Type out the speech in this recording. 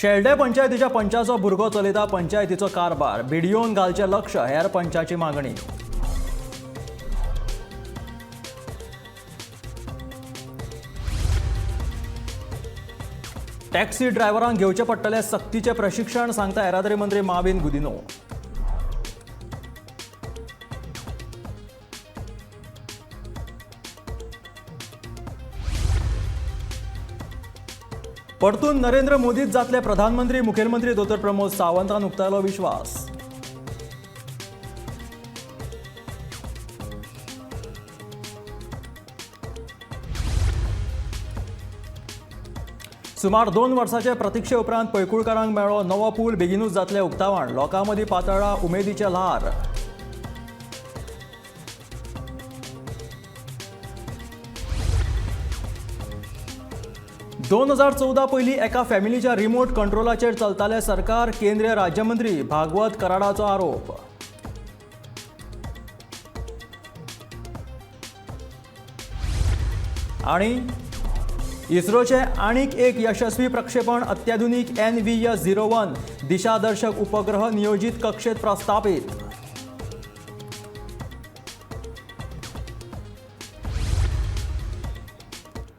शेल्डें पंचायतीच्या पंचाचो भुरगो चलयता पंचायतीचो कारभार. बीडीओन घालचें लक्ष, हेर पंचाची मागणी. टॅक्सी ड्रायव्हरांक घेवचें पडटलें सक्तीचें प्रशिक्षण, सांगता येरादारी मंत्री माविन गुदिन्हो. परतून नरेंद्र मोदीच जातले प्रधानमंत्री, मुखेलमंत्री दोतोर प्रमोद सावंतान उक्तायलो विश्वास. सुमार 2 वर्साचे प्रतिक्षे उपरांत पैकूळकारांक मेळ्ळो नवो पूल, बेगीनूच जातले उक्तावण. लोकां मदीं पातळ्ळा उमेदीचें ल्हार. 2014 पयलीं एका फॅमिलीच्या रिमोट कंट्रोलाचेर चलताले सरकार, केंद्रीय राज्यमंत्री भागवत कराडाचो आरोप. आनी इस्रोचे आनीक एक यशस्वी प्रक्षेपण, अत्याधुनिक NVS-01 दिशादर्शक उपग्रह नियोजित कक्षेत प्रस्थापित.